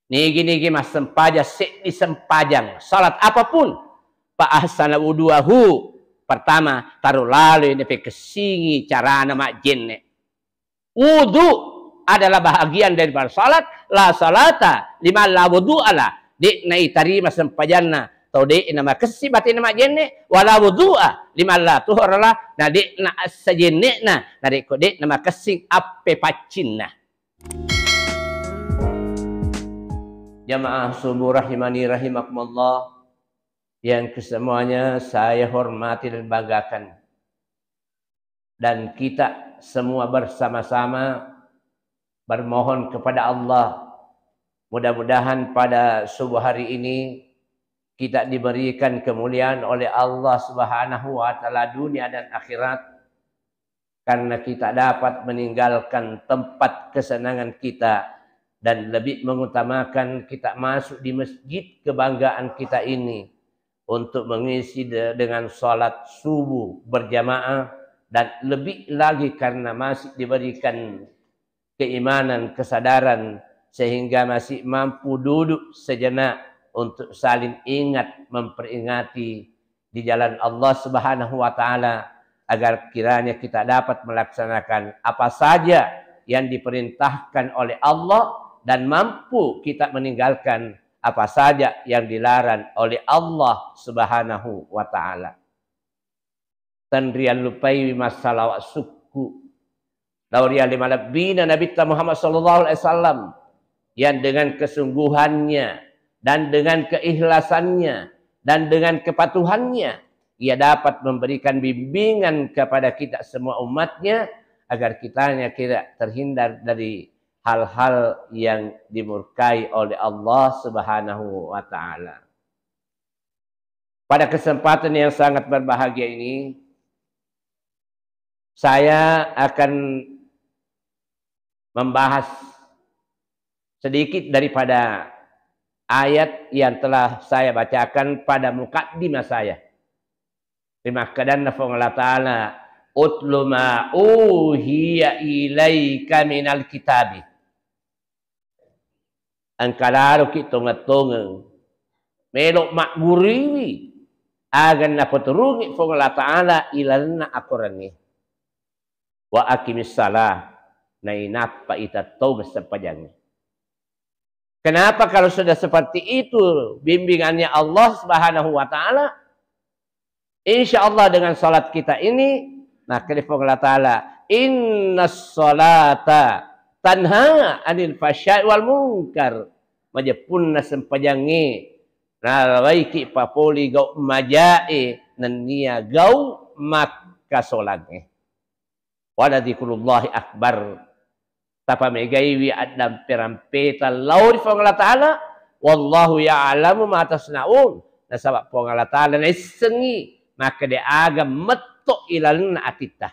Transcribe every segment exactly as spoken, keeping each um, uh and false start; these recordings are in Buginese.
Nigi-nigi massempajang seddi sempajang, salat apapun, fa ahsana wudu'ahu, pertama, taro laloi napekessingi carana majjenne. Wudu adalah bahagian daripada salat, la salata liman la wudu'ala, de'na itarima sempajanna tau de'na makessing batena majjenne, wala wudu'a liman la tuhurala, na de'na assajenne'na narekko de'na makessing appepaccinna. Jamaah subuh rahimani rahimakumullah, yang kesemuanya saya hormati dan banggakan, dan kita semua bersama-sama bermohon kepada Allah, mudah-mudahan pada subuh hari ini kita diberikan kemuliaan oleh Allah Subhanahu wa Ta'ala dunia dan akhirat, karena kita dapat meninggalkan tempat kesenangan kita dan lebih mengutamakan kita masuk di masjid kebanggaan kita ini untuk mengisi de-, dengan salat subuh berjamaah, dan lebih lagi karena masih diberikan keimanan, kesadaran, sehingga masih mampu duduk sejenak untuk saling ingat memperingati di jalan Allah Subhanahu wa Ta'ala, agar kiranya kita dapat melaksanakan apa saja yang diperintahkan oleh Allah dan mampu kita meninggalkan apa saja yang dilarang oleh Allah Subhanahu wa Ta'ala. Tenriallupaiwi massalawa sukku lao ri ale malebbina Nabitta Muhammad sallallahu alaihi wasallam, yang dengan kesungguhannya dan dengan keikhlasannya dan dengan kepatuhannya, ia dapat memberikan bimbingan kepada kita semua umatnya, agar kitanya tidak terhindar dari hal-hal yang dimurkai oleh Allah Subhanahu wa Ta'ala. Pada kesempatan yang sangat berbahagia ini, saya akan membahas sedikit daripada ayat yang telah saya bacakan pada mukaddimah saya. Rimakkedanna Puang Allah Ta'ala, "Utlu ma uhiya ilaika minal kitabi." Engka laroki tongeng-tongeng melo magguriwi aga napaturungi Puang Allah Ta'ala ilalenna akorangnge. Wa aqimis salah, nainappa ita tau massempajang. Kenapa kalau sudah seperti itu bimbingannya Allah Subhanahu wa Ta'ala? Insya Allah dengan salat kita ini, nah, kali Puang Allah Ta'ala, "Innas salata tanha anil fahsya'i wal munkar." Majeppunna sempajangnge, nalawaiki papoli gau majae nennia gau makkasolangnge. Waladzikrullahi akbar. Tapamegaiwi addampe-rampeta lao ri Puang Allah Ta'ala. Wallahu ya'lamu ma tasna'un. Nasaba Puang Allah Ta'ala naissengngi makkeda aga metto ilalenna atitta.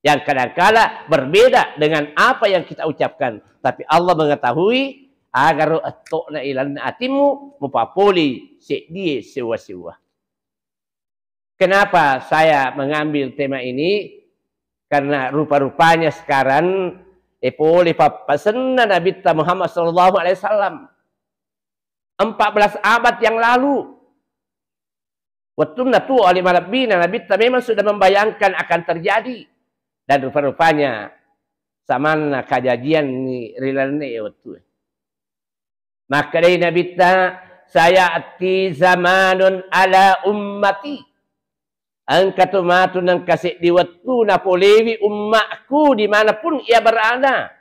Yang kadangkala berbeda dengan apa yang kita ucapkan. Tapi Allah mengetahui aga ro ettokna ilalenna atimmu, mupapoli seddie sewwa-sewwa. Kenapa saya mengambil tema ini? Karena rupa-rupanya sekarang, eh, pole pappasenna Nabitta Muhammad sallallahu alaihi wasallam. Empat belas abad yang lalu, wettunna tuo ale malebbina Nabitta memang sudah membayangkan akan terjadi. Dan rupa-rupanya samanna kajajianni ri lalenna e wettu. Makkedai Nabitta, "Sayati zamanun ala ummati." Engka tu matu nengka seddi wettu napolewi ummakku dimanapun ia berada.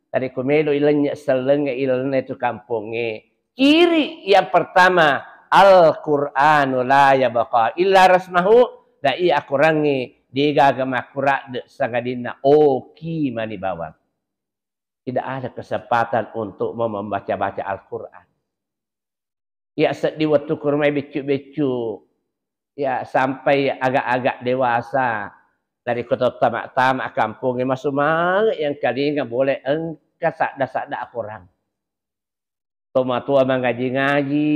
Tadi ku melo ilennye sellengnge ilalenna itu kampongnge. Ciri yang pertama, Al-Qur'anu la yabqa illa rasmahu, da iya akorangnge degaga makkuradde sangadinna oki mani bawang. Tidak ada kesempatan untuk mau membaca-baca Al-Quran. Ya, seddi wettu kurmai beccu-beccu, ya, sampai agak-agak dewasa, dari kota tama-tama kampung, masumang yang kalinga boleh engka sadda-sadda akorang. Tomatoa mangaji-ngaji,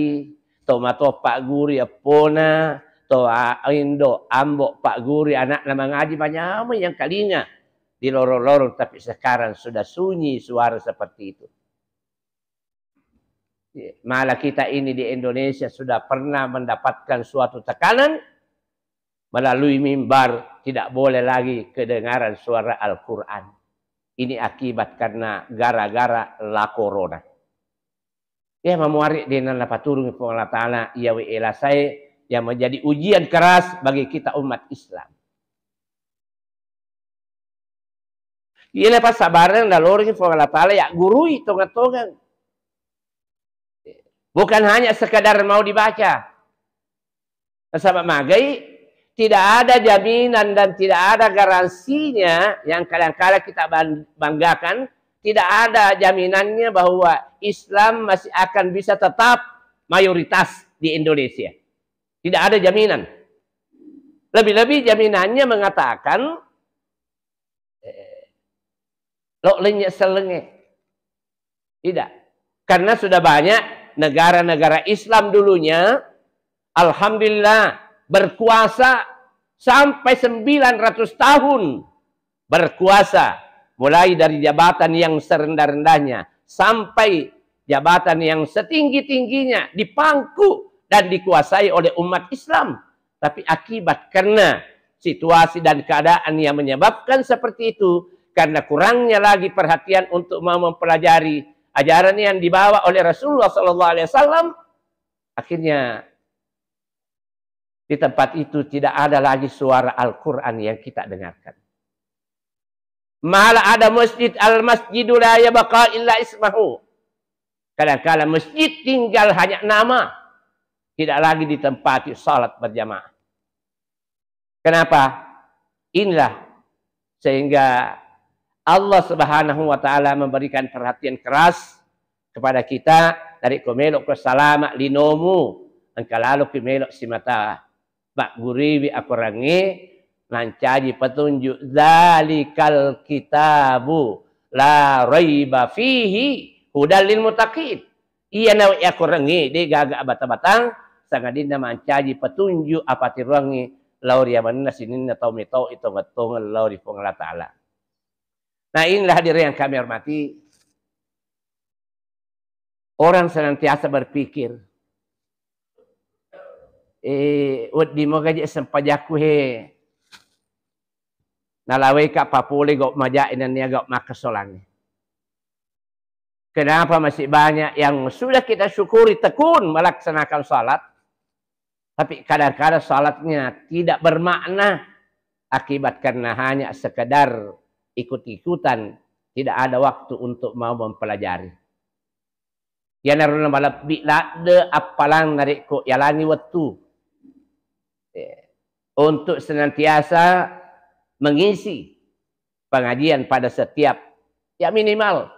tomatoa pagguru eppona, to a-, indo, ambo pagguru anakna mangaji, manyameng yang kalinga di lorong-lorong, tapi sekarang sudah sunyi suara seperti itu. Malah kita ini di Indonesia sudah pernah mendapatkan suatu tekanan melalui mimbar, tidak boleh lagi kedengaran suara Al-Quran. Ini akibat karena gara-gara la corona. Ya, mamuari dengan napaturungi Puang Allah Ta'ala, ya, we elasae yang menjadi ujian keras bagi kita umat Islam. Iyana passabareng naloreng Puang Allah Ta'ala ya gurui tongeng-tongeng. Bukan hanya sekedar mau dibaca. Nasaba magai, tidak ada jaminan dan tidak ada garansinya yang kadang-kala kita ban-, banggakan, tidak ada jaminannya bahwa Islam masih akan bisa tetap mayoritas di Indonesia. Tidak ada jaminan. Lebih-lebih jaminannya mengatakan, eh, lo lenye selenge. Tidak. Karena sudah banyak negara-negara Islam dulunya, alhamdulillah, berkuasa sampai sembilan ratus tahun. Berkuasa, mulai dari jabatan yang serendah-rendahnya sampai jabatan yang setinggi-tingginya, dipangku dan dikuasai oleh umat Islam. Tapi akibat karena situasi dan keadaan yang menyebabkan seperti itu, karena kurangnya lagi perhatian untuk mau mempelajari ajaran yang dibawa oleh Rasulullah sallallahu alaihi wasallam, akhirnya di tempat itu tidak ada lagi suara Al-Quran yang kita dengarkan. Malah ada masjid, al-masjidu la yabqa illa ismahu. Kadang-kala masjid tinggal hanya nama, tidak lagi ditempati salat berjamaah. Kenapa? Inilah sehingga Allah Subhanahu wa Ta'ala memberikan perhatian keras kepada kita, dari ko melo ko salama linomu, engka lalo ki melo simata. Pagguriwi akorangnge, nancaji petunjuk, dzalikal kitabu la raiba fihi hudal lil muttaqin. Iyana akorangnge de gaga abata-batang, sangadinna mancaji petunjuk apatiruangnge lao ri yamanna sininna tau metau i tongeng-tongeng lao ri Puang Allah Ta'ala. Nah, inilah hadirin yang kami hormati. Orang senantiasa berpikir, eh, wedding moga je sempajakku he, nalawai ka papole gau maja nennia gau makkesolangi. Kenapa masih banyak yang sudah kita syukuri tekun melaksanakan salat, tapi kadang-kadang salatnya tidak bermakna akibat karena hanya sekedar ikut-ikutan, tidak ada waktu untuk mau mempelajari. Iyanaro namalebbi ladde appalang narekko yalangi wettu, eh, untuk senantiasa mengisi pengajian pada setiap, ya, minimal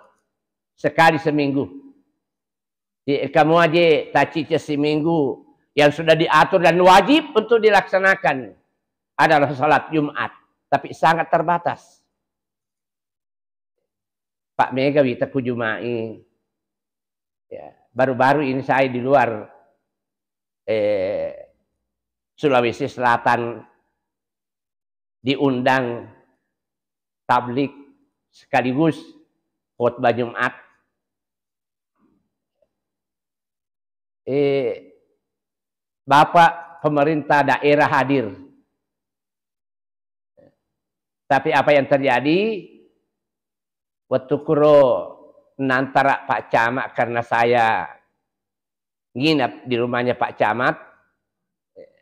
sekali seminggu. Di kamu aja tacice seminggu yang sudah diatur dan wajib untuk dilaksanakan adalah salat Jumat, tapi sangat terbatas. Pak Mega wita ku Jumai. Ya, baru-baru ini saya di luar, eh, Sulawesi Selatan diundang tablik sekaligus khutbah Jumat. Eh, Bapak pemerintah daerah hadir. Tapi apa yang terjadi? Wettu kuro nantara Pak Camat, karena saya nginep di rumahnya Pak Camat,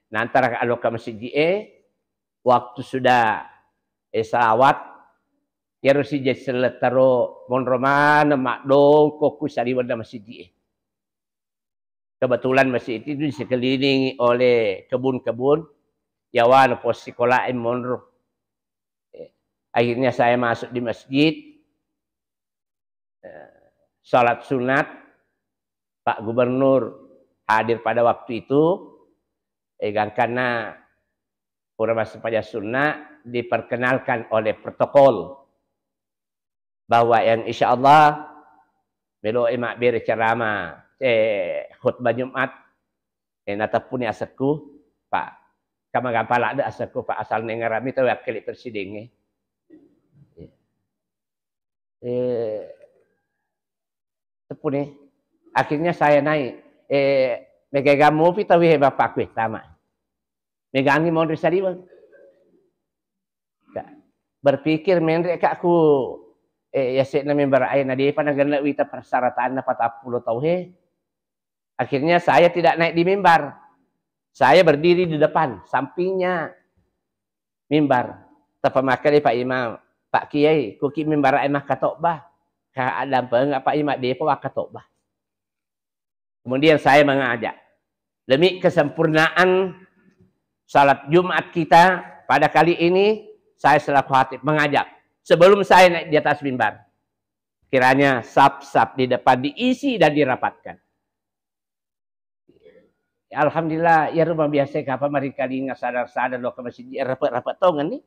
nantara aloka masiji e, waktu sudah, eh, salawat, yaro sijai sellettaro monro maneng maddongko ku saliwenna masiji e. Kebetulan masjid itu dikelilingi oleh kebun-kebun, yawana pos sikolae monro. Eh, akhirnya saya masuk di masjid, eh, salat sunat, Pak Gubernur hadir pada waktu itu, eh, gangkanna pura massempajang sunna diperkenalkan oleh protokol bahwa yang insya Allah melo e mabbere ceramah, eh, khutbah Jumat, eh, nateppuni asekku, Pak. Kama gampang ladde asekku, Pak, asal nengerami tau wakkili presiden e. Eh, teppuni. Akhirnya saya naik. Eh, megagang mopi tau he bapakku, eh, tama. Megangi monri saliweng. Ka-, berpikir menre ka ku, eh, yase'na mimbar ae na depa nagenna wita persyaratanna patappulo tau he. Akhirnya saya tidak naik di mimbar. Saya berdiri di depan, sampingnya mimbar. Tapamakkeda Pak Imam, "Pak Kiai, kuki mimbar ae makkatobba." Ka adampeng Pak Imam, "Depa wakkatobba." Kemudian saya mengajak. Demi kesempurnaan salat Jumat kita pada kali ini, saya selaku khatib mengajak. Sebelum saya naik di atas mimbar, kiranya saf-saf di depan diisi dan dirapatkan. Ya, alhamdulillah, ya rumah biasa kapa marikalinga sadar-sadar lo ke masjid, ya, rapat-rapat tongan nih.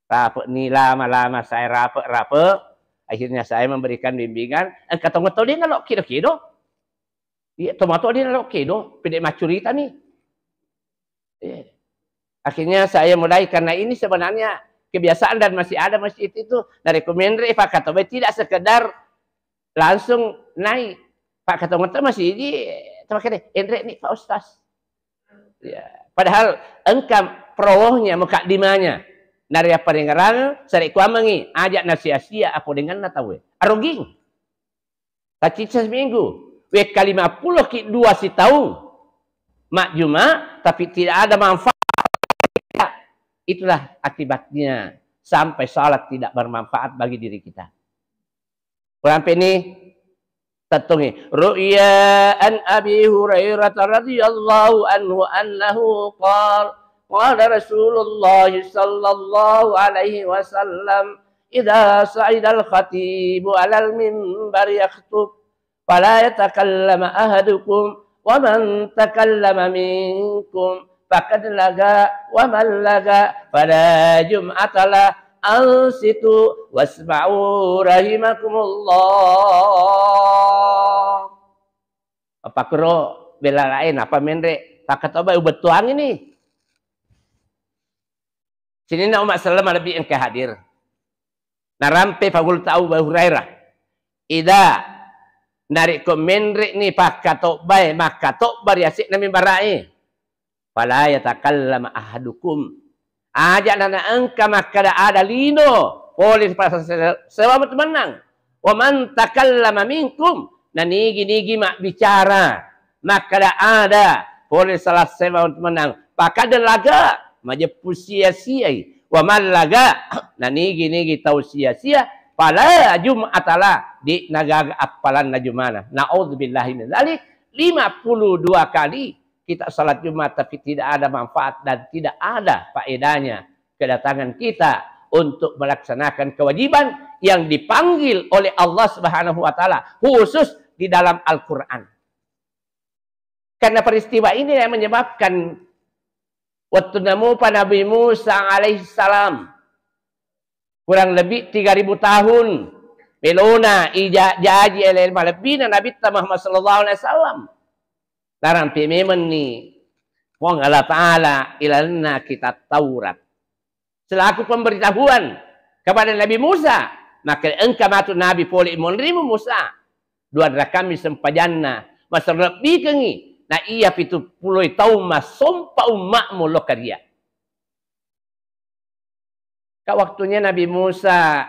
Rape'ni lama-lama, saya rape'-rape', akhirnya saya memberikan bimbingan, engka tongetto de' nalo' kedo-kedo. Iya, tomatoa de' nalo' kedo, pede' maccuritani. Iya. Akhirnya saya mulai, karena ini sebenarnya kebiasaan dan masih ada masjid itu, narekko menre' pakkatobba tidak sekedar langsung naik. Pakkatongetta masih idi, temakkeda, "Enre' ni Pak Ustaz." Ya, padahal engka prowohnya, mukaddimahnya. Nariapparengngerang, sarekkuammengngi, aja' nasia-sia apodenganna tauwe. Aroging. Tacicca seminggu. Wekka lima puluh ki dua sitaung. Majjuma, tapi tidak ada manfaat. Itulah akibatnya sampai salat tidak bermanfaat bagi diri kita. Urampe ni tettungi. Ru'ya an Abi Hurairah radhiyallahu anhu annahu qala, qala Rasulullah sallallahu alaihi wasallam, "Idza sa'idal khatibu alal minbar yakhthub, fala yatakallam ahadukum, wa man takallama minkum faqad laga, wa man laga fala jum'atalah, ansitu wasma'u rahimakumullah." Apa kuro bela lain, apa menre' pakkatobba ubettuang ini. Sininna umma' selleng malebbi engka hadir. Narampe fagul tau Abu Hurairah. Ida, narekko menre'ni pakkatobbae, makkatobba ri ase'na mimbara'e. Fala yatakallam ahadukum. Aja' nanaengka makkada ada lino pole ri sala sewa matu mennang. Wa man takallama minkum, nanigi-nigi mabbicara makkada ada pole ri sala sewa matu mennang, faqad laga, majeppu sia-siai. Wa man laga, nanigi-nigi tau sia-sia, fala jum'atalah, de' nagaga appalanna jumana. Naudzubillahi min dzalik. Lima puluh dua kali kita salat Jumat, tapi tidak ada manfaat dan tidak ada faedahnya kedatangan kita untuk melaksanakan kewajiban yang dipanggil oleh Allah Subhanahu wa Ta'ala, khusus di dalam Al-Quran. Karena peristiwa ini yang menyebabkan waktu namupa Nabi Musa alaihissalam, kurang lebih tiga ribu tahun, melona ija-, jaji ele malebbina Nabitta Muhammad sallallahu alaihi wasallam. Narampe memenni Puang Allah Ta'ala ilalenna kitab Taurat selaku pemberitahuan kepada Nabi Musa, maka engka matu nabi pole monrimu Musa, dua rakammi sempajanna, maserrebbikengngi, na iya pitu puloi taung massompa umma'mu lokka ria. Ka waktunya Nabi Musa,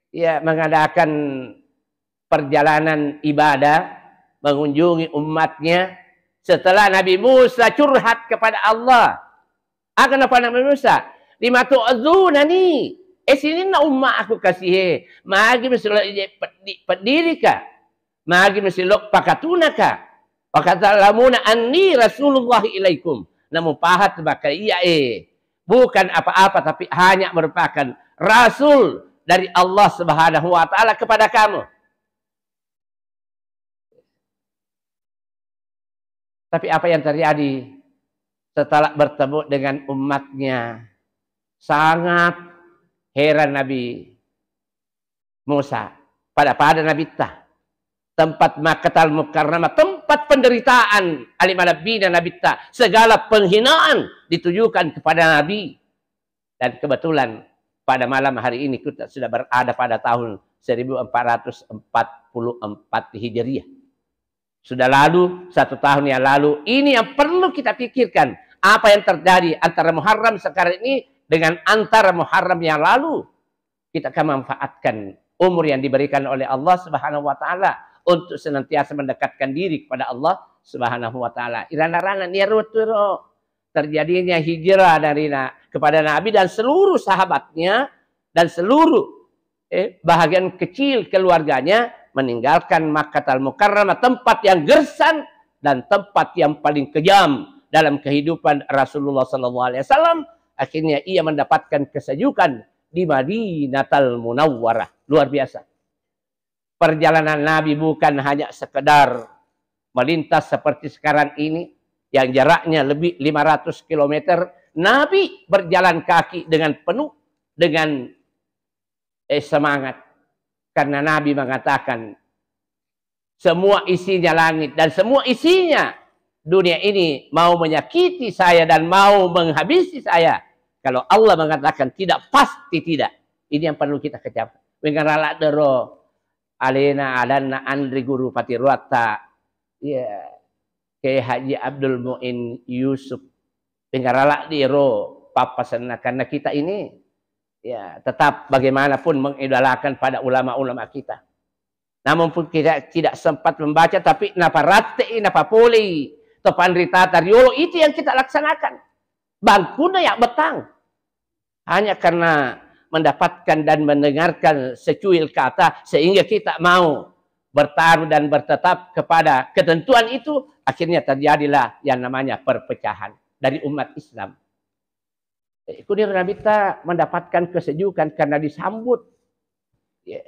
ya, mengadakan perjalanan ibadah, mengunjungi umatnya, setelah Nabi Musa curhat kepada Allah, aga napau Nabi Musa, "Lima tu'dzunani?" Eh, sininna umma' aku kasihe, magi mesti lo ije peddi-, peddirika? Magi mesti lo pakatunaka? Wa ta'lamuna anni Rasulullah ilaikum. Namu pahat maka iya, eh, bukan apa-apa, tapi hanya merupakan rasul dari Allah Subhanahu wa Ta'ala kepada kamu. Tapi apa yang terjadi setelah bertemu dengan umatnya? Sangat heran Nabi Musa. Pada-pada Nabitta. Tempat Makkatal Mukarramah, tempat penderitaan ali malebbina Nabitta. Segala penghinaan ditujukan kepada Nabi. Dan kebetulan pada malam hari ini kita sudah berada pada tahun seribu empat ratus empat puluh empat Hijriah. Sudah lalu satu tahun yang lalu. Ini yang perlu kita pikirkan. Apa yang terjadi antara Muharram sekarang ini dengan antara Muharram yang lalu? Kita akan manfaatkan umur yang diberikan oleh Allah Subhanahu wa Ta'ala untuk senantiasa mendekatkan diri kepada Allah Subhanahu wa Ta'ala. Irana-rana niaro tu ro terjadinya hijrah dari na-, kepada Nabi dan seluruh sahabatnya dan seluruh, eh, bahagian kecil keluarganya meninggalkan Makkah Al-Mukarramah, tempat yang gersang dan tempat yang paling kejam dalam kehidupan Rasulullah sallallahu alaihi wasallam. Akhirnya ia mendapatkan kesejukan di Madinatul Munawwarah. Luar biasa. Perjalanan Nabi bukan hanya sekedar melintas seperti sekarang ini, yang jaraknya lebih lima ratus kilometer. Nabi berjalan kaki dengan penuh dengan, eh, semangat. Karena Nabi mengatakan, "Semua isinya langit dan semua isinya dunia ini mau menyakiti saya dan mau menghabisi saya." Kalau Allah mengatakan tidak, pasti tidak. Ini yang perlu kita kecap. Mengaralak dero alena adanna Andri Guru Patiruatta, ya, Kiai Haji Abdul Muin Yusuf. Mengaralak dero pappasenna, karena kita ini, ya, tetap bagaimanapun mengidolakan pada ulama-ulama kita. Namun pun kita tidak sempat membaca, tapi naparattei, napapolei to panritata riolo, itu yang kita laksanakan. Bangkuna ya betang. Hanya karena mendapatkan dan mendengarkan secuil kata, sehingga kita mau bertaruh dan bertetap kepada ketentuan itu, akhirnya terjadilah yang namanya perpecahan dari umat Islam. Eh, kunir Nabi ta mendapatkan kesejukan karena disambut. Ya.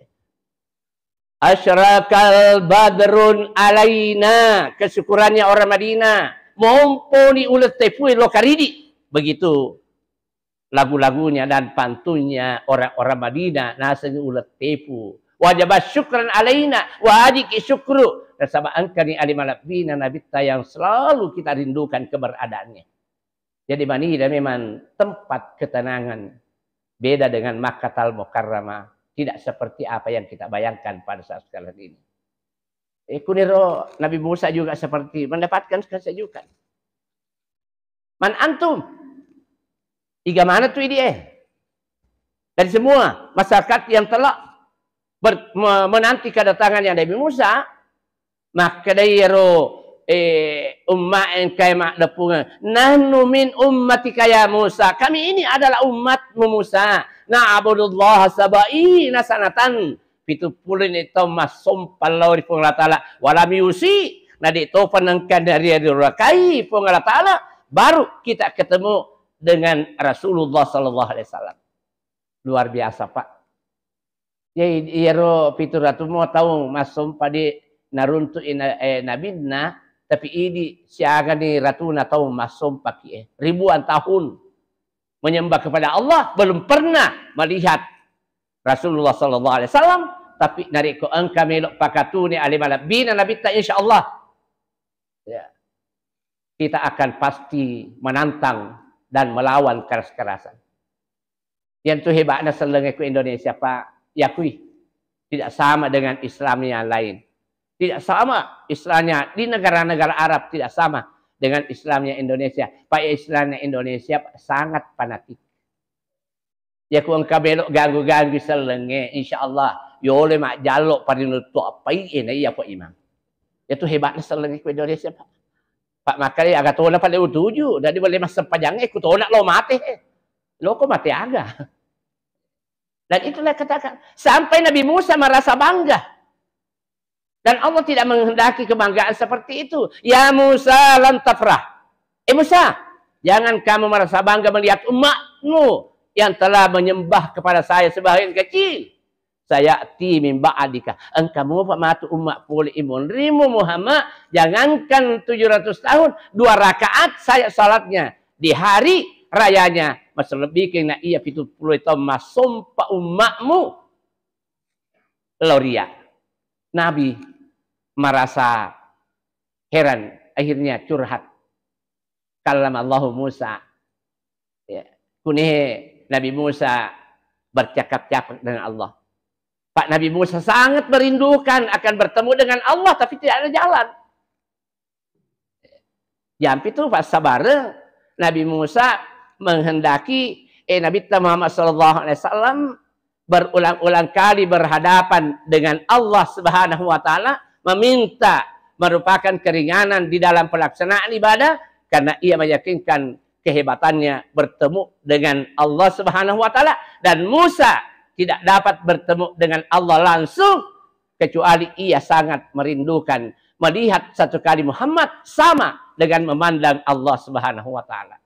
Asyraqal badrun alaina, kesyukurannya orang Madinah. Momponi uleng tepue lo karidi. Begitu lagu-lagunya dan pantunnya orang-orang Madinah, nasengi uleng tepu. Wajaba syukran alaina, wajiki syukru. Nasaba engkani ali malebbina Nabitta yang selalu kita rindukan keberadaannya. Jadi Madinah memang tempat ketenangan. Beda dengan Makkah Al-Mukarramah. Tidak seperti apa yang kita bayangkan pada saat sekarang ini. Eh, kuniro Nabi Musa juga seperti mendapatkan kesejukan. "Man antum?" Iga mana tu idi, eh? Dari semua masyarakat yang telah ber-, me-, menanti kedatangan yang Nabi Musa, makkedai ero, eh, umma engkae maddeppungeng, "Nahnu min ummatika ya Musa." Kami ini adalah umatmu Musa. "Na'budullaha sab'ina sanatan." Pitu puloni taung massompa lao ri Puang Allah Ta'ala. "Walam yusi." Na de topa nengka nariadurakai Puang Allah Ta'ala, baru kita ketemu dengan Rasulullah sallallahu alaihi wasallam. Luar biasa, Pak. Jadi, iyaro pitu ratu mo taung massompa di naruntu ina-, eh, nabinna, tapi idi siagani ratuna taung massompaki, eh, ribuan tahun menyembah kepada Allah, belum pernah melihat Rasulullah sallallahu alaihi wasallam, tapi narekko engka melo pakatuni ale malebbina Nabitta, insya Allah, ya, kita akan pasti menantang dan melawan keras-kerasan. Yang tu hebatnya sellengeku Indonesia, Pak, yakui tidak sama dengan Islam yang lain. Tidak sama Islamnya di negara-negara Arab, tidak sama dengan Islamnya Indonesia. Pak, Islamnya Indonesia, Pak, sangat fanatik. Ya, ku engka melo ganggu-ganggu sellengnge, insya Allah yole majjallo parinuttu appai e na iya, Pak Imam. Itu hebatnya sellengnge ku Indonesia, Pak. Pak, makanya aga tona pada utuju, jadi boleh massempajangnge ku tona lo mate. Lo ko mate aga. Dan itulah katakan, sampai Nabi Musa merasa bangga. Dan Allah tidak menghendaki kebanggaan seperti itu. "Ya Musa, lan tafrah." Eh Musa, jangan kamu merasa bangga melihat umatmu yang telah menyembah kepada saya sebahagian kecil. "Sayati min ba'dika." Engka mopa matu umma pole imonrimu Muhammad, jangankan tujuh ratus tahun, dua rakaat saya salatnya di hari rayanya, maselebbikeng na iya pitu puluh tahun massompa ummamu. Lao ria. Nabi merasa heran, akhirnya curhat. Kallamallahu Musa. Ya. Kunehe Nabi Musa bercakap-cakap dengan Allah. Pak, Nabi Musa sangat merindukan akan bertemu dengan Allah, tapi tidak ada jalan. Jampi tu passabareng Nabi Musa menghendaki, eh, Nabitta Muhammad sallallahu alaihi wasallam berulang-ulang kali berhadapan dengan Allah Subhanahu wa Ta'ala, meminta merupakan keringanan di dalam pelaksanaan ibadah, karena ia meyakinkan kehebatannya bertemu dengan Allah Subhanahu wa Ta'ala, dan Musa tidak dapat bertemu dengan Allah langsung kecuali ia sangat merindukan melihat satu kali Muhammad sama dengan memandang Allah Subhanahu wa Ta'ala.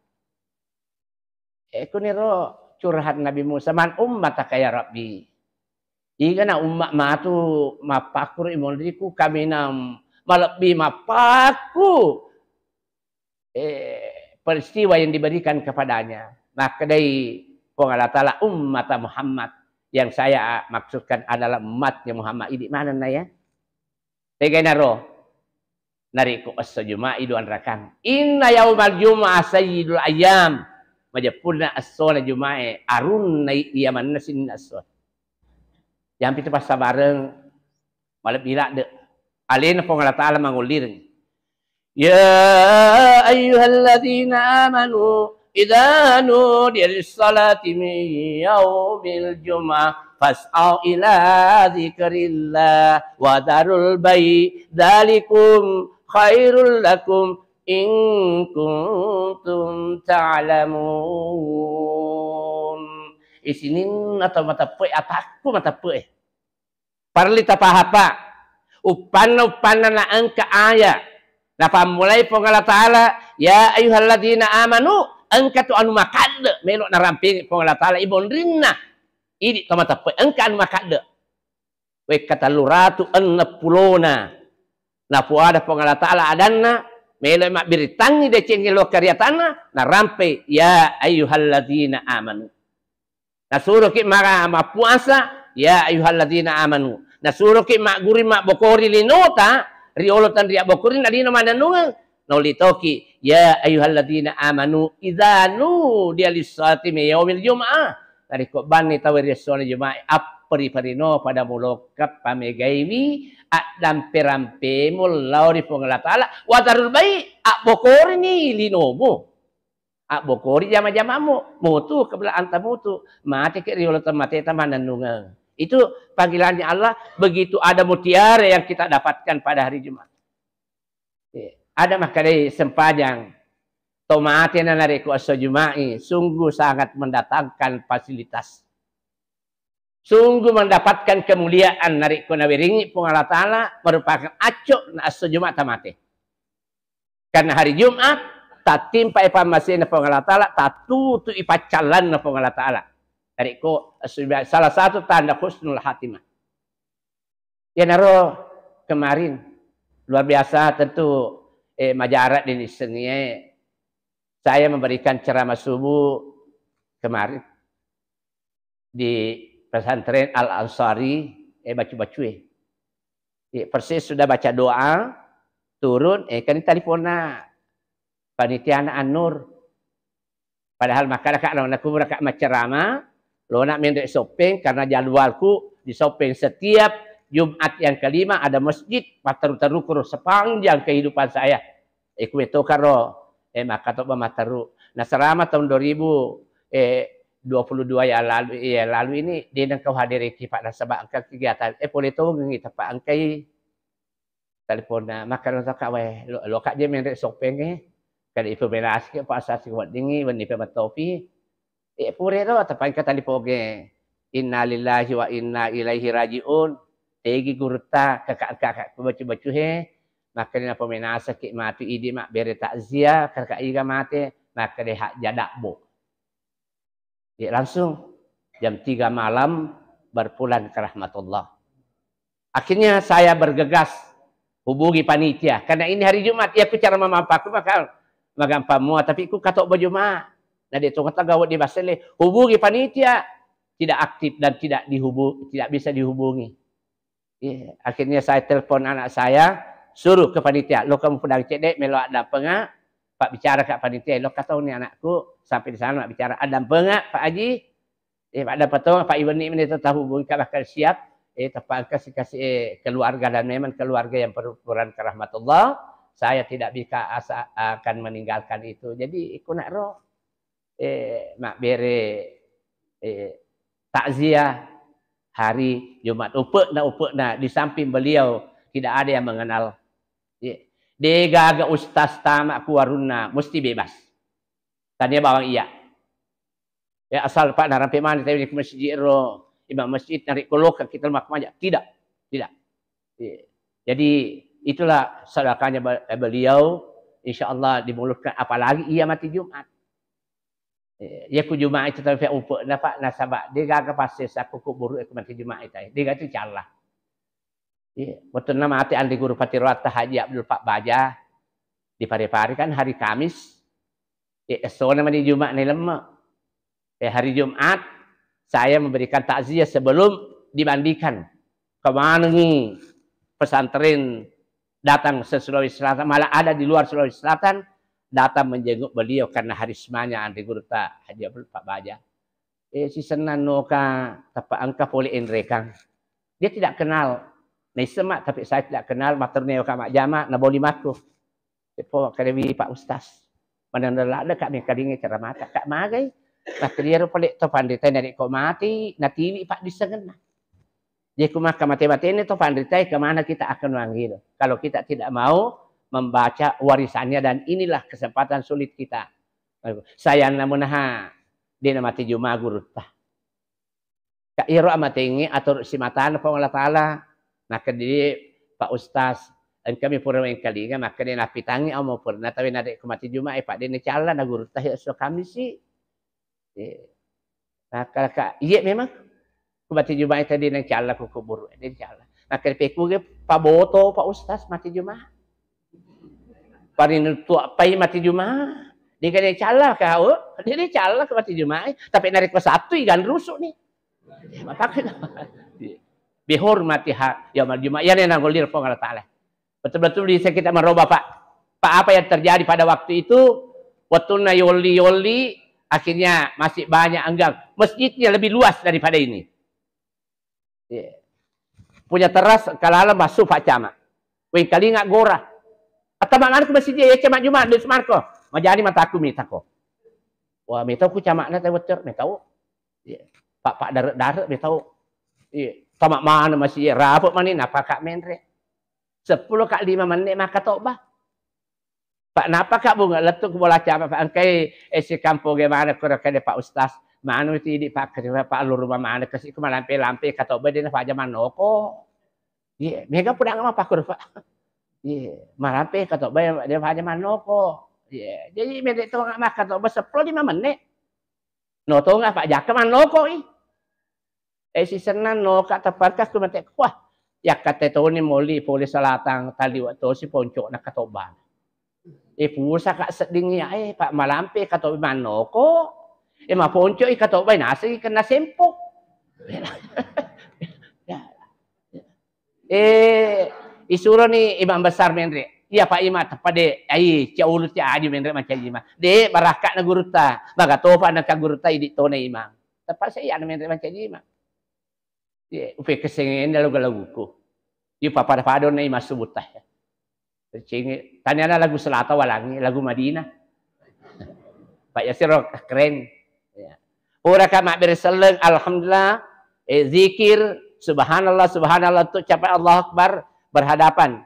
Eh, kuniro curhat Nabi Musa, "Man ummataka ya Rabbi?" Igana umma matu mappakkuru imonriku kaminang malebbi mappakku, eh, peristiwa yang diberikan kepadanya. Makkedai Puang Allah Ta'ala, "Ummata Muhammad." Yang saya maksudkan adalah umatnya Muhammad. Idi manenna ya? Tegainaro. Narekko esso Juma'i duanrakang. Inna yaumal jum'ah sayyidul ayyam. Majeppunna essona Juma'e, arunna iya manna sininna esso. Jampi tu passabareng, malebbi ladde. Alena Puang Allah Ta'ala mangullireng. Ya ayyuhalladzina amanu idza nudiya lis-salati min yaumil jum'ah fas'au ila dzikrillah wa dzarul bai', dzalikum khairul lakum in kuntum ta'lamun. Isininna tau mateppe'e, atakku mateppe'e. Parelli tapahapa. Uppanna-uppanna naengka aya napammulai Puang Allah Ta'ala, "Ya ayyuhalladzina amanu," engka tu anu makadde melo narampengi Puang Allah Ta'ala ibonrinna. Idi to mateppe engka anu makadde. Wekka telluratu enneng pulona napuada Puang Allah Ta'ala adanna, melo mabbiritangngi decengngi lo kariatanna, narampe, "Ya ayyuhalladzina amanu." Nasuroki mara mappuasa, "Ya ayyuhalladzina amanu." Nasuroki magguri mabbokori linota, riolo tenria bokori nalino manennungeng. Naulitoki, "Ya ayyuhalladzina amanu idza nudiya lis-salati min yaumil jum'ah." Narekko banni tau ri essona Juma'i, apperi-perino pada mulokka pamegaiwi addampe-rampemu lao ri Puang Allah Ta'ala, wa dzarul bai', abbokorini linomu. Abbokori jama-jamamu, mutu kebela anta mutu, mate ke riolo temmateta manennungeng. Itu panggilannya Allah, begitu ada mutiara yang kita dapatkan pada hari Jumat. Eh, ada makkedai sempajang, to mate na narekko esso Juma'i, sungguh sangat mendatangkan fasilitas. Sungguh mendapatkan kemuliaan narekko nawerengngi Puang Allah Ta'ala merupakan acco na esso Jumat tamate. Karena hari Jumat tattimpai pammasena Puang Allah Ta'ala, tattutui paccallanna Puang Allah Ta'ala. Narekko esso Jumat, salah satu tanda husnul khatimah. Iyanaro kemarin luar biasa tentu, eh, majarang di nissengngie saya memberikan ceramah subuh kemarin di pesantren Al Ansari, eh, bacu-bacue. Eh, persis sudah baca doa, turun, eh, kan telefonna panitia anak An-Nur. Padahal makkadaka, lona kuburaka maccerama, lona menre Soppeng karena jadwalku di Soppeng setiap Jumat yang kelima ada masjid, matteru-teru kuro sepanjang kehidupan saya. Eh, kuwe to karo, eh, maka to ba matteru. Nah, selama tahun dua ribu, eh, dua puluh dua yang lalu, eh, lalu ini, de nengka hadiri ki, Pak, nasaba engka kegiatan, eh, pole to ngi tepa engkai teleponna, makkeda to, Kak, wae, lo, lo, Kak, je menre Soppeng, eh. Kada ipemenasi ke, Pak, sasi weddingi, wenni pe matopi. Eh, pure ro, tepa engka talipoge. Innalillahi wa inna ilaihi raji'un. Tegi gurutta, kakak-kakak bacu-bacu he. Makkeda napomenasaki matu idi mabbere takziah, kakak iga mate, makkeda hak jadabbo. Ya, langsung jam tiga malam berpulang ke rahmatullah. Akhirnya saya bergegas hubungi panitia. Karena ini hari Jumat, ya, aku cara mamapaku maka magampang mua, tapi ku katok baju ma. Nah, dia tunggu gawe di Basele, hubungi panitia, tidak aktif dan tidak dihubung, tidak bisa dihubungi. Iya, akhirnya saya telepon anak saya, suruh ke panitia, "Lo kamu pedang cedek, melo addampenga, Pak, bicara ke panitia." Lo katau ni anakku, sampai di sana bicara, "Addampenga, Pak Haji." Eh, Pak, dapat tahu, Pak Iwan ni menit tahu hubungi, Kak, bakal siap. Eh, tepat kasih, kasih, eh, keluarga dan memang keluarga yang berperan ke rahmatullah. Saya tidak bika asa-, akan meninggalkan itu. Jadi, ikunaro, eh, mabbere, eh, takziah hari Jumat. Upe'na, upe'na, di samping beliau tidak ada yang mengenal. Iya. Degaga ustaz tama ku warunna, mesti bebas. Tania bawang iya. Ya, asal, Pak, narampe mani tadi ke masjid ro, imam masjid narik koloka kita makmaja. Tidak, tidak. Iya. Jadi, itulah sedekahnya be-, beliau, insya Allah dimulutkan, apalagi ia mati Jumat. Eh, iya ku Jumat itu tapi upe'na, Pak, nasaba degaga passes aku kuburu ku mati Jumat itu. Degaga itu calla. Iya, wettunna mate Andi Guru Patiroatta Haji Abdul Pak Baja, di Pare-Pare kan hari Kamis. Eh, essona mani Jumat nai lemme. Eh, hari Jumat saya memberikan takziah sebelum dimandikan. Kemanengi pesantren datang se Sulawesi Selatan, malah ada di luar Sulawesi Selatan datang menjenguk beliau karena harismanya Andi Gurutta Haji Abdul Pak Baja. Eh, sisenna noka teppa engka pole enrekang. Dia tidak kenal. Naisseng ma, tapi saya tidak kenal, materni ka majjama, naboli makku. Tepo kadewi Pak Ustaz. Maneng ladde ka mengkalinga ceramata, Kak, magai. Makkediro pole to panrita narekko mati, natiwi paddissengenna. Jadi ku maka mate-matene to panrita, kemana kita akan memanggil? Kalau kita tidak mau membaca warisannya, dan inilah kesempatan sulit kita. Sayang namun ha, dia mati Jumat gurutta. Kak, iyaro amatengnge atoro simatana Puang Allah Taala. Makkedai Pak Ustaz, engkami pura wengkalinga, makkedai napitangngi amo purna tawe narekko mati Jumat, eh, Pak, de nacalla na gurutta esso Kamisi. Eh. Maka, Kak, iya memang. Ku mati Jumat tadi nacalla ku kuburu, de nacalla. Makkedai pekuge paboto Pak Ustaz mati Jumat. Parinuttu appai mati Jumat. Dega nacalla kau, de nacalla ku mati Jumat. Tapi narekko Sabtu igan rusu ni. Mapakena. Bihormatiha yaumal Jumat. Iyana nangollir Puang Allah Taala. Betul-betul bisa kita merubah, Pak. Pak, apa yang terjadi pada waktu itu, wettunna yolli-yolli, akhirnya masih banyak enggang. Masjidnya lebih luas daripada ini. Iya. Punya teras kalaleng massu Pak Camat. Wengkalinga gora. Atta mangan ku masjid, ya Camat Jumat, Dut Marko. Majani mataku mitako. Wah, mitau ku camatna tau wettur, mitau. Iya. Pak, Pak, dare-dare mitau. Iya. Tama mana masih rapi mani, napa Kak menre? Seppulo Kak lima menit maka toba. Pak, napa Kak bunga lettu ku bola camat, Pak, engkai esi kampoge mana kura kede Pak Ustaz. Manu tidi Pak, kede Pak lu rumah mana kasi ku malampe-lampe katoba dena faja manoko. Iya, mega pudang apa kura Pak. Iya, malampe katoba dena faja manoko. Iya, jadi mede to maka toba seppulo lima menit. No tonga Pak Jaka mannoko i. Eh, sisenna noka teparka ku mate. Wah, yakkate toni moli pole salatang taliwa tosi poncokna katoba. Eh, pusa Kak sedding ya, eh, Pak malampe katoba mannoko. Eh, maponco i katoba naseng kenna sempo. Ya. Eh, isuroni imam besar menre. Iya Pak Imam, teppa de, ai, cia ulu cia aju menre mancaji imam. De, barakka na gurutta, maga topa na ka gurutta idi tona imam. Teppa saya anu menre mancaji imam. Ye, upe kesengeng lagu-laguku. Yu papada-pada na imam subuta. Percingi, tanyana lagu selata walangi, lagu Madinah. Pak Yasir keren. Ya. Pura ka mabbere selleng, alhamdulillah, eh, zikir, subhanallah, subhanallah, tu capai Allahu Akbar, berhadapan.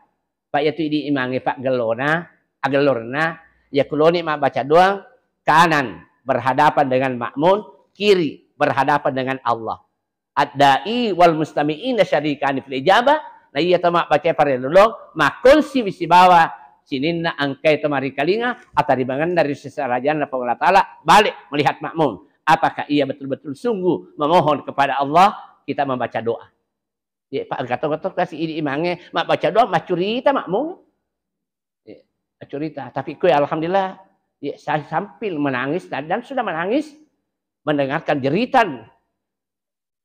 Pak, yatu idi imangnge, Pak, gellona, agellorna, yakuloni mabbaca doang, kanan berhadapan dengan makmun, kiri berhadapan dengan Allah. Ad-da'i wal mustami'ina syarikani fil ijabah, na iya to mabbaca parellu long, makkonsiwi sibawa sininna engkai to marikalinga, atarimangenna ri sesarajanna Puang Allah Ta'ala, balik melihat makmun. Apakah ia betul-betul sungguh memohon kepada Allah? Kita membaca doa. Ye, Pak, engka to, to kasi idi imangnge, mabbaca doa, maccurita makmung. Ye, maccurita. Tapi kue, alhamdulillah, ye, saya sambil menangis dan, dan sudah menangis mendengarkan jeritan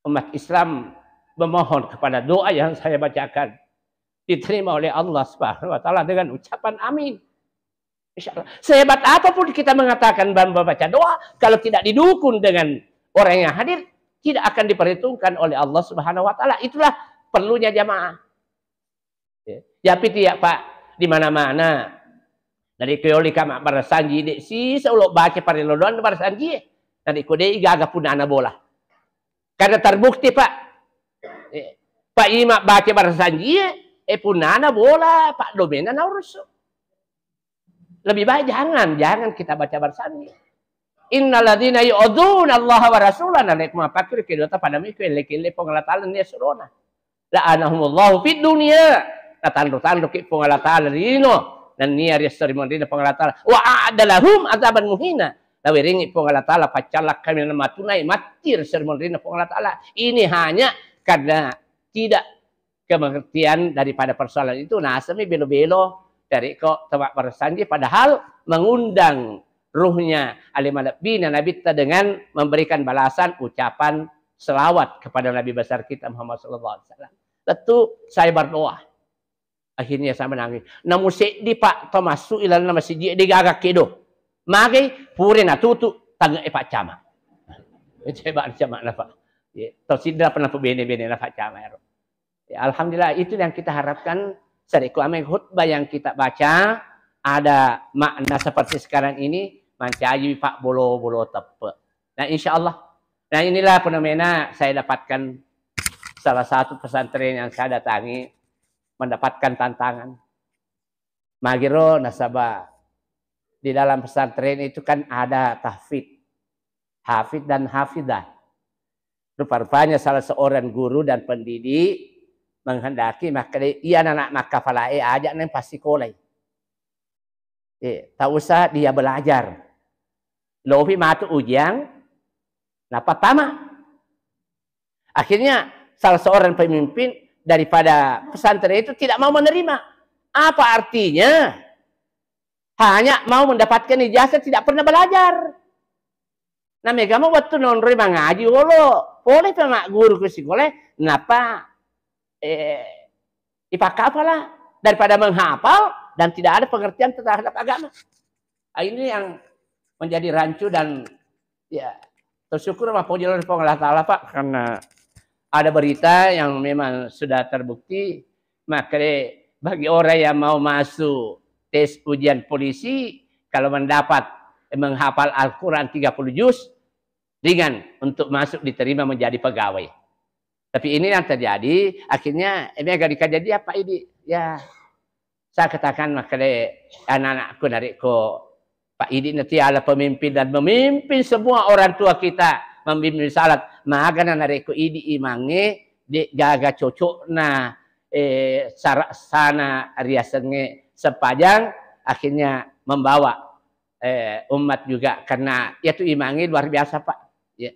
umat Islam memohon kepada doa yang saya bacakan diterima oleh Allah Subhanahu wa Ta'ala dengan ucapan amin. Insya Allah. Sehebat apapun kita mengatakan dan membaca doa, kalau tidak didukung dengan orang yang hadir, tidak akan diperhitungkan oleh Allah Subhanahu wa Ta'ala. Itulah perlunya jamaah. Ya. Ya, piti ya, Pak. Di mana-mana. Narekko yolika mabbaresanji, de sisa ulo baca parello doang baresanji. Narekko de gaga punana bola. Karena terbukti, Pak. Eh, Pak Ima baca baresanji, eh, punana bola, Pak Domena naurusu. Lebih baik jangan, jangan kita baca baresanji. Innalladzina yu'adzuna Allah wa rasulah, narekko mapakkiri kedota pada miko elle-kelle Puang Allah Taala nia surona. La'anahumullahu fid dunya. Natanro-tanroki Puang Allah Taala lino. Nennia ri esso ri monrinna Puang Allah Taala. Wa a'adda lahum adzaban muhina. Nawerengi Puang Allah Taala paccallak kami matunai matti ri esso ri monrinna Puang Allah Taala. Ini hanya karena tidak kemengertian daripada persoalan itu. Nasami belo-belo dari kok tawak bersanji padahal mengundang ruhnya ale malebbina Nabitta dengan memberikan balasan ucapan selawat kepada Nabi besar kita Muhammad sallallahu alaihi wasallam. Lettu saya berdoa. Akhirnya saya menangis. Namu seddi, Pak, to masuk ilalna masjid de gaga kedo. Magai pure natutu tange e Pak Camat. Coba Camat napa? Ya, to sidra pernah bene-bene napa Camat ero. Ya, alhamdulillah, itu yang kita harapkan. Sarekko ame khutbah yang kita baca ada makna seperti sekarang ini, mancaji Pak bolo-bolo teppe. Nah, insya Allah. Nah, inilah fenomena saya dapatkan salah satu pesantren yang saya datangi mendapatkan tantangan. Magiro nasaba di dalam pesantren itu kan ada tahfidz, hafid dan hafidah. Rupa-rupanya salah seorang guru dan pendidik menghendaki maka iya anak makkafalae aja neng pasikolai. Eh, tak usah dia belajar. Lopi matu ujian, napa tama. Akhirnya salah seorang pemimpin daripada pesantren itu tidak mau menerima. Apa artinya? Hanya mau mendapatkan ijazah, tidak pernah belajar. Nah, mega mau waktu nonroi mangaji wolo, boleh pe magguru ke sekolah, napa eh, ipakapala daripada menghafal dan tidak ada pengertian terhadap agama. Ah, ini yang menjadi rancu dan ya, tersyukur mappoji ri Puang Allah Taala, Pak, karena ada berita yang memang sudah terbukti, maka bagi orang yang mau masuk tes ujian polisi, kalau mendapat menghafal Al-Quran tiga puluh juz, ringan untuk masuk diterima menjadi pegawai. Tapi ini yang terjadi, akhirnya ini agak dikaji apa ini? Ya, saya katakan makanya anak-anakku narekko Pak Idi nanti adalah pemimpin dan memimpin semua orang tua kita membimbing salat. Magana narekko Idi imangnge de gaga cocokna eh, sara-, sana riasengnge sempajang, akhirnya membawa eh, umat juga karena ya tu imangnge luar biasa, Pak. Ya.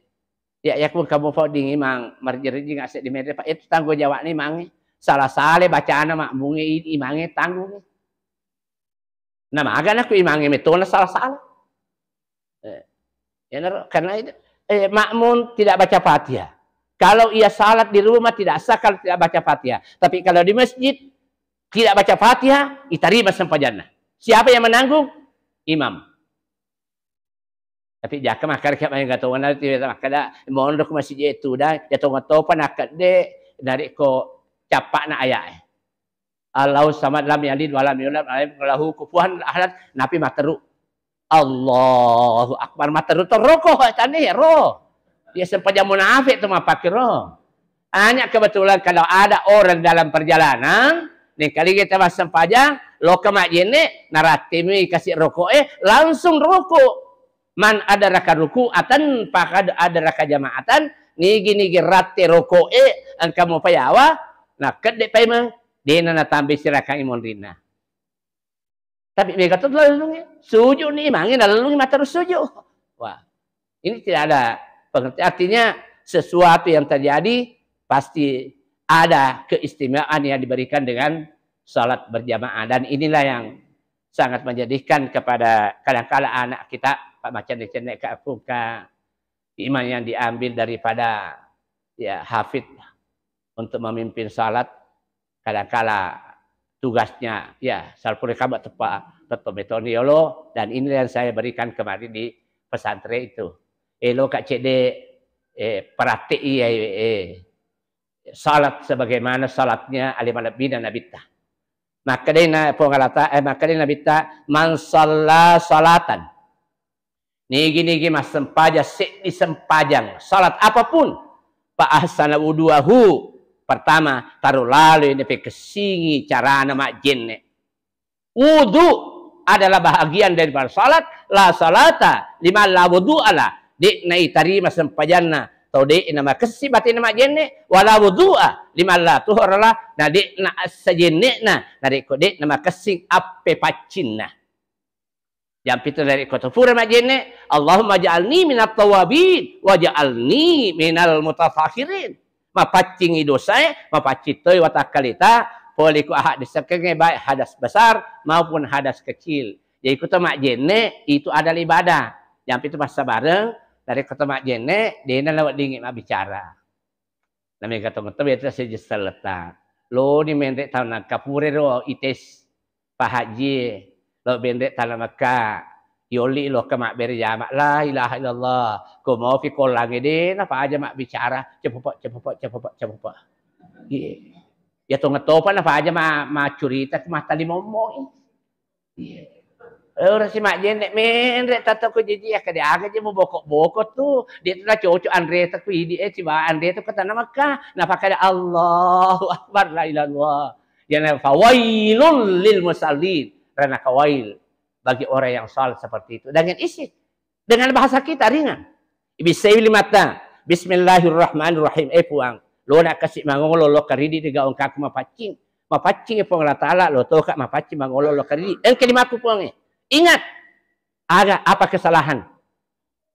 Ya, ya, ku kamu fau ding imang marjeri-jeri ngasek di media, Pak. Itu tanggung jawabnya imangnge. Salah-salah bacana makmungnge i-, imangnge tanggung. Nah, magana ku imangnge metona salah-salah. Eh, ya, nero, karena itu eh, makmum tidak baca Fatihah. Kalau ia salat di rumah tidak sah kalau tidak baca Fatihah. Tapi kalau di masjid tidak baca Fatihah, diterima sempajanna. Siapa yang menanggung? Imam. Tapi jaka makkada ke maega tongeng naro tiweta makkada, monro ku masijie tuda, ya tongeng topa nakkedde narekko cappa'na aya'e. Allahu samad lam yalid walam yulad walam yakul lahu kufuwan ahad, napi matteru. Allahu Akbar, matteru toroko, tane ro. Ya sempajang munafik tu mappakiro. Hanya kebetulan kalau ada orang dalam perjalanan, nengkalinga tama sempajang, loka majjenne, narattemi kasi rokok eh, langsung rokok. Man adraka ruku'atan faqad adraka jama'atan, nigi-nigi ratte rokok eh, engka mupayawa, nakkedde paimeng, dena natambai sirakang imonrinna. Tapi mega to lalungnge, sujud ni imangnge nalellungi matteru sujud. Wah, ini tidak ada pengertian. Artinya sesuatu yang terjadi pasti ada keistimewaan yang diberikan dengan salat berjamaah. Dan inilah yang sangat menyedihkan kepada kadangkala anak kita, Pak, macam ni cenne ka aku ka iman yang diambil daripada ya hafid untuk memimpin salat, kadangkala tugasnya ya salpure kaba tepa tetto metoni yolo, dan ini yang saya berikan kemarin di pesantren itu. Elo ka cede eh, praktek iya eh, salat sebagaimana salatnya ale malebbina nabitta. Makkedai na Puang Allah Ta-, eh, makkedai Nabitta, "Man shalla shalatan." Nigi-nigi massempajang seddi sempajang, salat apapun, fa ahsana wudu'ahu, pertama, taro laloi napekessingi carana majjenne. Wudu adalah bahagian daripada salat, la salata liman la wudu'ala, de'na itarima sempajanna tau de'na makessing batena majjenne, wala wudu'a liman la tuhurala, na de'na assajenne'na narekko de'na makessing appepaccinna. Jampitu narekko to pura majjenne, Allahumma ja'alni minat tawabin, wa ja'alni minal mutatahhirin. Mapaccingi dosae, mapaccing toi watakkaleta, pole ku ahaddesekkengnge, baik hadas besar maupun hadas kecil. Jadi, ku to majjenne, itu adalah ibadah. Jampitu passabareng, narekko to majjenne, de'na naweddingi mabbicara. Namega tongeng to beta seje selletta. Loni menre tau nangka pure ro ites Pak Haji, lo benre tana Mekka, yolli lokka mabbere jama, la ilaha illallah. Ko mopi kollange de napaja mabbicara, cepopo, cepopo, cepopo, cepopo. Iya. Ya tongeng topa napaja ma-, maccurita ku mata limommoi. Iya. Eh, ora si majjenne menre tatto ko jiji, akkeda aga je muboko-boko tu. Dia tu nacocok anre ta ku idi, eh, siba anre ta ku tana Mekka. Napakkeda Allahu Akbar, la ilaha illallah. Yana fawailul lil musallin. Rana kawail bagi orang yang salat seperti itu. Dengan isi, dengan bahasa kita ringan. Ibissai limatta, "Bismillahirrahmanirrahim." Eh Puang, lo na kasi mangolo lo karidi de gaung kaku mapaccing. Mapaccing, eh Puang Allah Ta'ala, lo toka mapaccing mangolo lo karidi. Engka limaku Puang, eh. Ingat, aga apa kesalahan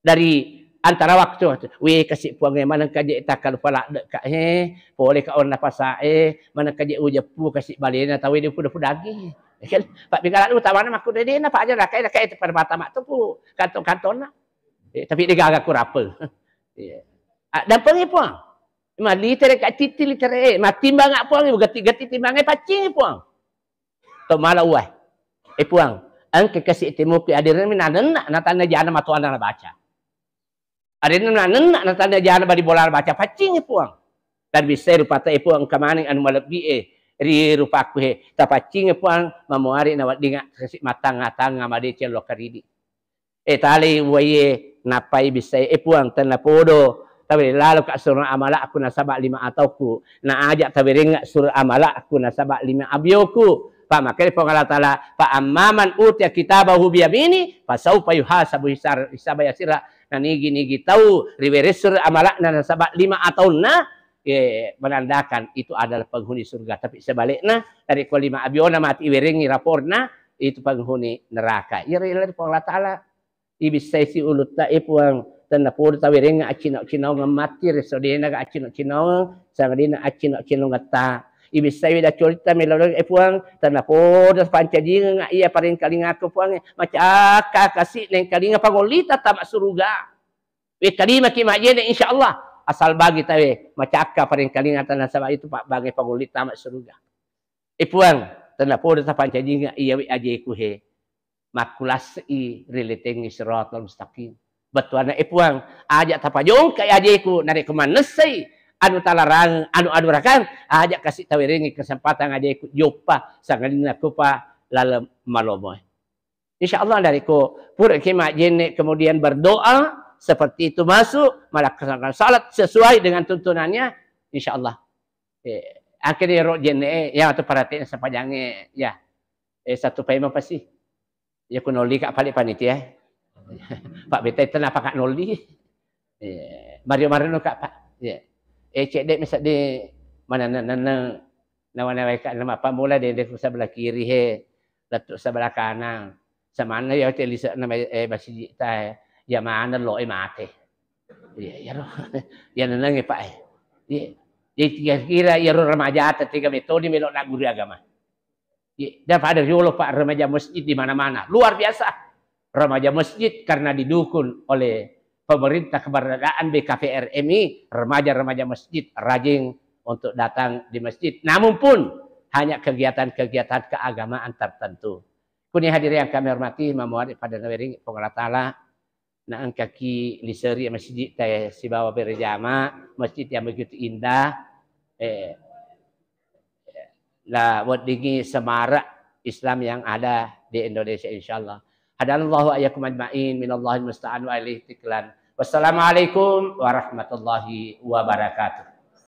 dari antara waktu, we kasi Puang, eh, maneng kaje takkalupa ladde ka, eh, pole ka onna pasa, eh, maneng kaje ujeppu kasi balena tawe de puda-puda agi. Ya kan? Pak Bigala lu tawana makku de na paja rakai, rakai pada mata mak tu pu kantong-kantongna. Eh, tapi de gaga ku rape. Iya. Ah, dampengi Puang. Malite reka titti litere, eh, matimbang Puang, gati-gati timbangnge paccingi Puang. To mala uwai. Eh Puang, engka kasi timuki adireng mi nanenna natanna jana matoanna nabaca. Adireng nanenna natanna jana bali bola nabaca, paccingi Puang. Dan bissai rupata, eh Puang, engka maneng anu malebbi e ri rupaku he, tapaccingi Puang, mamuari naweddinga kasi mattangnga-tangnga madeceng lo karidi. Eh, talai uwaie, nappai bissai, eh Puang, tennapodo tawere laloka sureng amalakku nasaba lima atauku, na aja tawerengnga sureng amalakku nasaba lima abioku. Fa makkeda Puang Allah Ta'ala, "Fa amma man utiya kitabahu biyamini, fa saufa yuhasabu hisar-, hisaba yasira." Na nigi-nigi tau riwereng sureng amalakna nasaba lima ataunna, eh, menandakan itu adalah penghuni surga. Tapi sebaliknya, narekko lima abiona mati iwerengngi raporna, itu penghuni neraka. Iyaro ilaleng Puang Allah Ta'ala. Ibissai si ulutta, eh Puang, tennapodo tawerengnga accino-cinongeng matti, reso denaga accino-cinongeng, sangadinna accino-cinongetta. Ibissai weda colitta melodong, eh Puang, tennapodo pancajingengnga iya parengkalingaku Puang, macakka kasi nengkalinga pangollita tama suruga. Wekkalimaki majjene, insya Allah, asal bagi tawe macakka parengkalinga tanasaba itu pabbange pangollita tama suruga. Eh Puang, tennapodo tapancajinga iyawe ajeku he. Makkulasse'i ri letengnge siratal mustaqim. Bettuanna, eh Puang, aja tapajongkai ajeku narekko mannessai anu talarang, anu adurakang, aja kasi tawerengngi kesempatan ajeku joppa sangadinna kupa laleng malomoe. Insya Allah, narekko puraki majjenne kemudian berdoa seperti itu, masuk melaksanakan salat sesuai dengan tuntunannya, insya Allah. Eh, akhirnya ro jenne, eh, ya, atau perhatian sepanjangnya, ya. Eh, satu paima pasti. Ya, ku nolli ka pale panitia. Pak Beta itu napa ka nolli? Eh, Mario Marino ka, Pak. Ya. Eh, cedde misalnya di mana, na, na, na, nawa-nawa ka nama apa mula dende ku sebelah kiri he, lettu sebelah kanan. Samanna ya te lise nama, eh, masjid ta, eh. Ya mana lo, eh, mate. Iya, iya ro. Ya neneng, Pak, eh. Iya. Jadi kira-kira ya ro remaja ta tiga metode melo na guru agama. Iya, dan pada riolo, Pak, remaja masjid di mana-mana. Luar biasa. Remaja masjid karena didukung oleh pemerintah keberadaan B K P R M I, remaja-remaja masjid rajin untuk datang di masjid. Namun pun hanya kegiatan-kegiatan keagamaan tertentu. Kuni hadirin yang kami hormati, mamuari pada nawerengngi Puang Allah Ta'ala, na engkaki liseri masjid ta sibawa berjama, masjid yang begitu indah. Eh, la weddingngi semarak Islam yang ada di Indonesia, insyaallah. Hadanallahu wa iyyakum ajma'in, minallahil musta'an wa ilaihi tiklan. Wassalamualaikum warahmatullahi wabarakatuh.